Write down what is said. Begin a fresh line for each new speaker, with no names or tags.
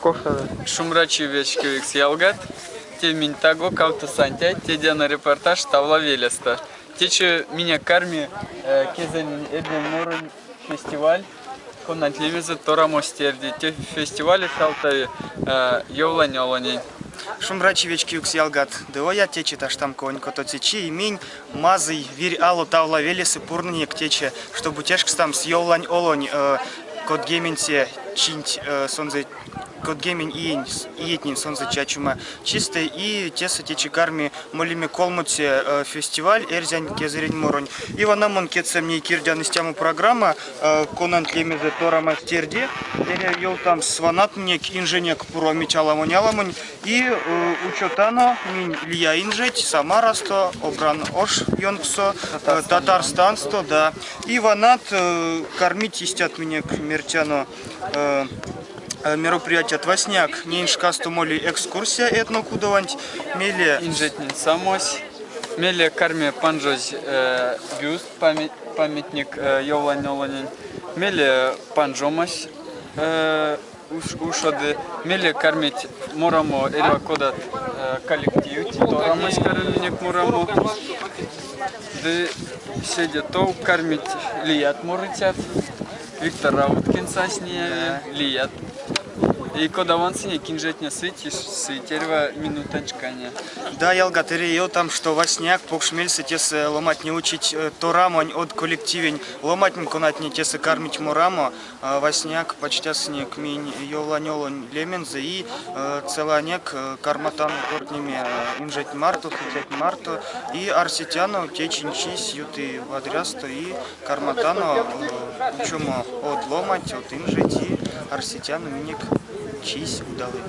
Кофе.
Шумбрачи, вечкевикс ялгат! Те минь таго кавто Сантяй тедяно репортаж Тавла велестэ. Течи минек карми кезэрень эрзянь моронь фестиваль, конанть лемезэ Торамось терди. Те фестивалесь алтави Йовлань Олонень.
Шумбрачи, вечкевикс ялгат! Ды оя течи таштамконь котоце чи и минь мазый вирь ало Тавла велесэ пурнынек течи, штобу тешкстамс Йовлань Олонь кодгеменце чинть сонзэ кодгемень иень иетнень сонзэ чачома чистэ и тесэ течи карми молеме колмоце фестиваль эрзянь кезэрень моронь. И вана мон кедьсэм ней кирдян истямо программа, конанть лемезэ Торамась терди. Эряви ёвтамс, ванат минек инженек пуромить аламонь-аламонь и учотано минь лия инжеть Самарасто, Обран ош ёнкссо, Татарстансто, да. И ванат кармить истят минек мертяно мероприятият васняк неень шкасто моли экскурсия этнокудованть, мейле
Инжетнень самось, мейле карми панжозь бюст, памятник Йовлань Олонень, мейле панжомась ушоды, мейле кармить морамо эрьва кодат коллективть, торамось карми минек морамо, ды седе тов кармить лият морыцят. Виктор Рауткин сась неяви, лият. И кода вансынек, инжетне сыть, сыть эрьва минутань шкане.
Да, ялгат, эряви там, что васняк покш мельсэ тесэ ломатне учить торамонь од коллективень ломатнень, конатне тесэ кармить морамо. Васняк пачтясынек минь Йовлань-Олонь лемензэ и целанек карматано кортнеме инжеть марто, сыцят марто. И арсетяно, течинь чись юты вадрясто и карматано учомо од ломанть, од инжеть и арсетяно минек чись удалы.